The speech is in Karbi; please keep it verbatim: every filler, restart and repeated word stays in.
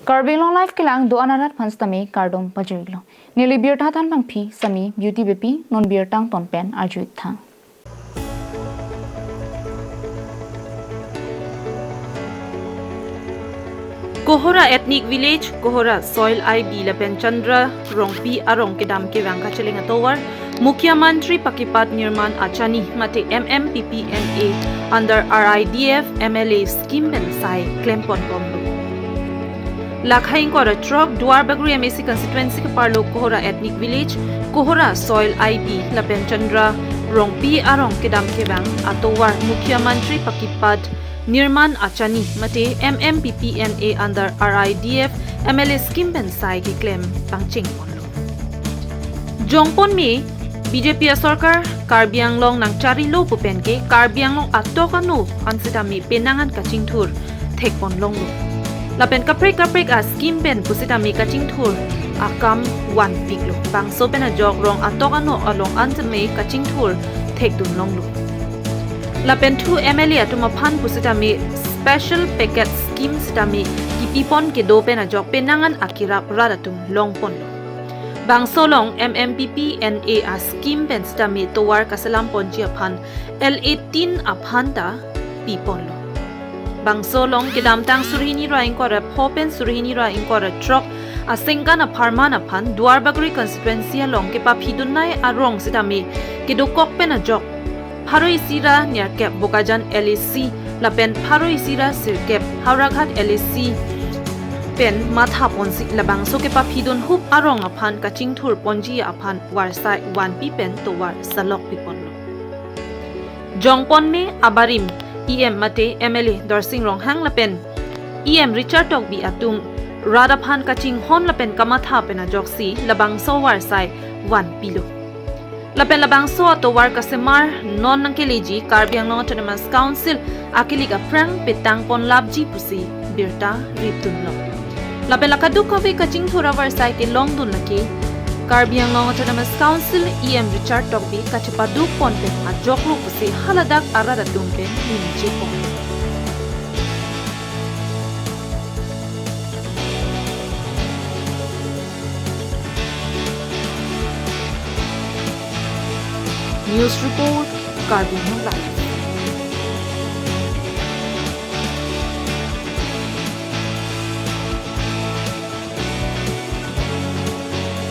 Karbi Anglong Live kelang do-an arat aphan sitame kardom pajirlo. Neli birta than abangpi sitame Beauty Beypi, non birta angton pen arju-ik tha. Kohora Ethnic Village, Kohora Soil I B lapen Chandra Rongpi arong kedam kevang kacheleng atovar Mukhyamantri Pakipat Nirman Achani mate M M P P N A under R I D F M L A scheme pen sai klempon bomlo. Lakha ingkoi ra throk Duarbagori M A C constituency keparlo Kohora Ethnic Village, Kohora Soil I B lapen Chandra Rongpi arong kedam kevang atovar Mukhyamantri Pakipat Nirman Achani mate M M P P N A under R I D F M L A scheme pen sai keklem pangcheng ponlo. Jongpon me B J P asorkar Karbi Anglong nangcharilo pu pen ke Karbi Anglong atok ano an sitame penang an kachingthur thekpon longlo. Lapen kaprek kaprek a scheme pen pusitame kachingthur akam vanpiklo. Bangso pen ajok rong atok ano along an tame kachingthur thekdun longlo. Lapen thu M L A atum aphan pusitame special package scheme sitame kipipon kedo pen ajok penang an akirap rat atum longponlo. Bangso along M M P P N A a scheme pen sitame tovar kaselam ponji aphan L A tin aphan ta piponlo. Bangso along kedamtang suri hini ra ingkoi ra pho pen suri hini ra ingkoi ra throk asengkan apharman aphan Duarbagori constituency along kepaphidun nai arong sitame kedokok pen ajok pharo isi ra nerkep Bokajan L A C lapen pharo isi ra sirkep Howraghat L A C pen matha ponsi labangso kepaphidun hup arong aphan kachingthur ponji aphan varsai vanpi pen tovar salok piponlo. Jongpon me abarim E M mate M L A Darsing Ronghang lapen E M Richard Tokbi atum rat aphan kachinghon lapen kamatha pen ajoksi labangso varsai vanpilo. Lapen labangso atovar kasemar non nangkeleji Karbi Anglong Autonomous Council akilik aphrang petang ponlapji pusi birta ripdunlo. Lapen la kadokave kachingthur avarsai kelongdun lake Karbi Anglong Autonomous Council E M Richard Tokbi kachepaduk pon pen ajoklo pusi haladak arat atum pen ningje pon. News report, Karbi Anglong Live.